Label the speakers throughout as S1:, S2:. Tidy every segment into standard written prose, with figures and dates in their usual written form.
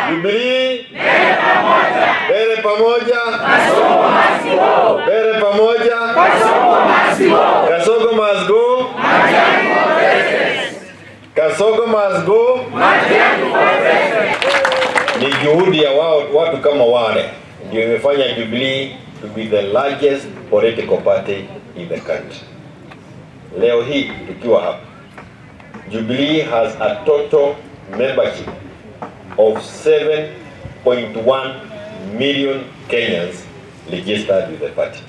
S1: Jubilee mbele pamoja, mbele pamoja, Kasongo must go, Kasongo must go. Ni juhudi ya wao, watu kama wale ndio imefanya Jubilee to be the largest political party in the country. Leo hii tukiwa hapa, Jubilee has a total membership of 7.1 million Kenyans registered with the party.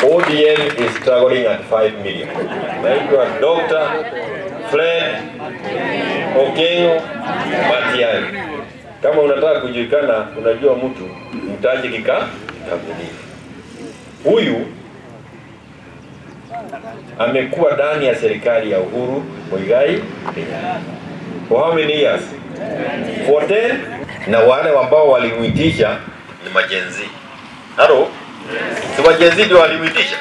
S1: ODM is struggling at 5 million. Naitwa Dr. Fred Okengo Matiang'i. Kama unataka kujulikana, unajua mtu mtaje kikamilifu. Huyu amekuwa ndani ya serikali ya Uhuru Muigai Kenyatta. For how many years? For 10. Na wale ambao walimuitisha ni majenzi. Halo? Si majenzi ndio walimuitisha?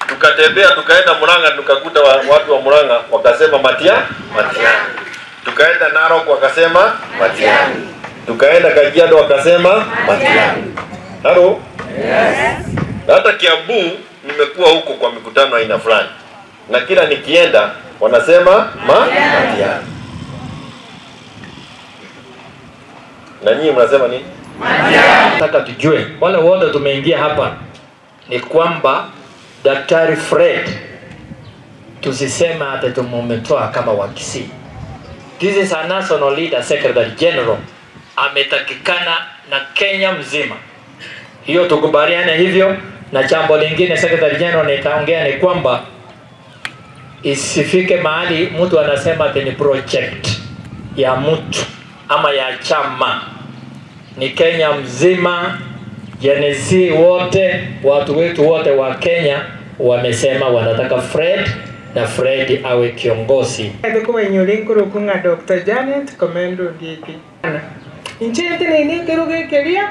S1: Tukatembea tukaenda Murang'a, tukakuta watu wa Murang'a wakasema Matiang'i. Tukaenda Narok wakasema Matiang'i. Tukaenda Kajiado wakasema Matiang'i. Halo? Yes. Hata Kiambu nimekuwa huko kwa mikutano aina fulani, na kila nikienda wanasema Matiang'i. Na nyinyi mnasema nini?
S2: Nataka tujue wale wote tumeingia hapa ni kwamba Daktari Fred tusisema ati tumemtoa kama wa Kisii. This is a national leader, Secretary General, ametakikana na Kenya mzima. Hiyo tukubaliane hivyo. Na jambo lingine Secretary General nitaongea ni kwamba isifike mahali mtu anasema ati ni project ya mtu ama ya chama. Ni Kenya mzima, Gen Z wote, watu wetu wote wa Kenya wamesema wanataka Fred na Fred awe kiongozi.
S3: Dr. Janet Komendo Ndiki. Inchete nini kerugekeria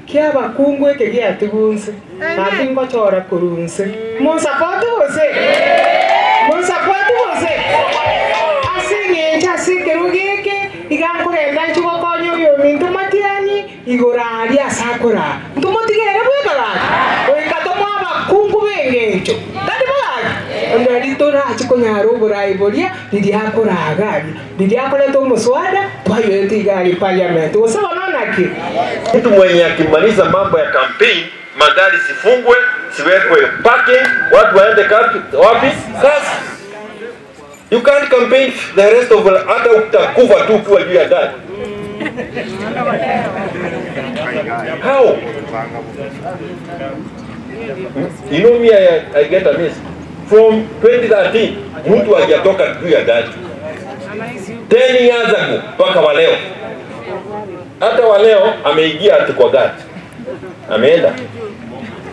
S3: kia bakungu ekegia tigunse natingo chora kurunse mun support gose mun support gose asinge ncha kerugeke igangurenda nchugokonyo yo mintu Matiang'i igorari asakora ntumotigere bwekara oikatomwa bakungu bengencho tandi bwaki ndari torachi konyara oborai boria ririakoragari ririakoreta omuswada twayoete igari parliament osaba nonaki.
S1: Mtu mwenye akimaliza mambo ya campaign, magari sifungwe, siwekwe parking, watu waende wapi? Kazi. You can't campaign the rest of hata utakufa tu ukiwa juu ya gari. How? You know me, I get amazed. From 2013, mtu hajatoka juu ya gari. 10 years ago mpaka wa leo. Hata wa leo ameingia ati kwa gari. Ameenda.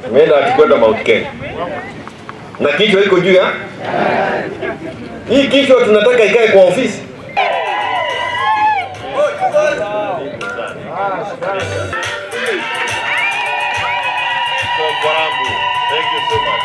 S1: Ameenda akikwenda Mount Kenya. Na kichwa iko juu ya? Hii kichwa tunataka ikae kwa ofisi. Thank you so much.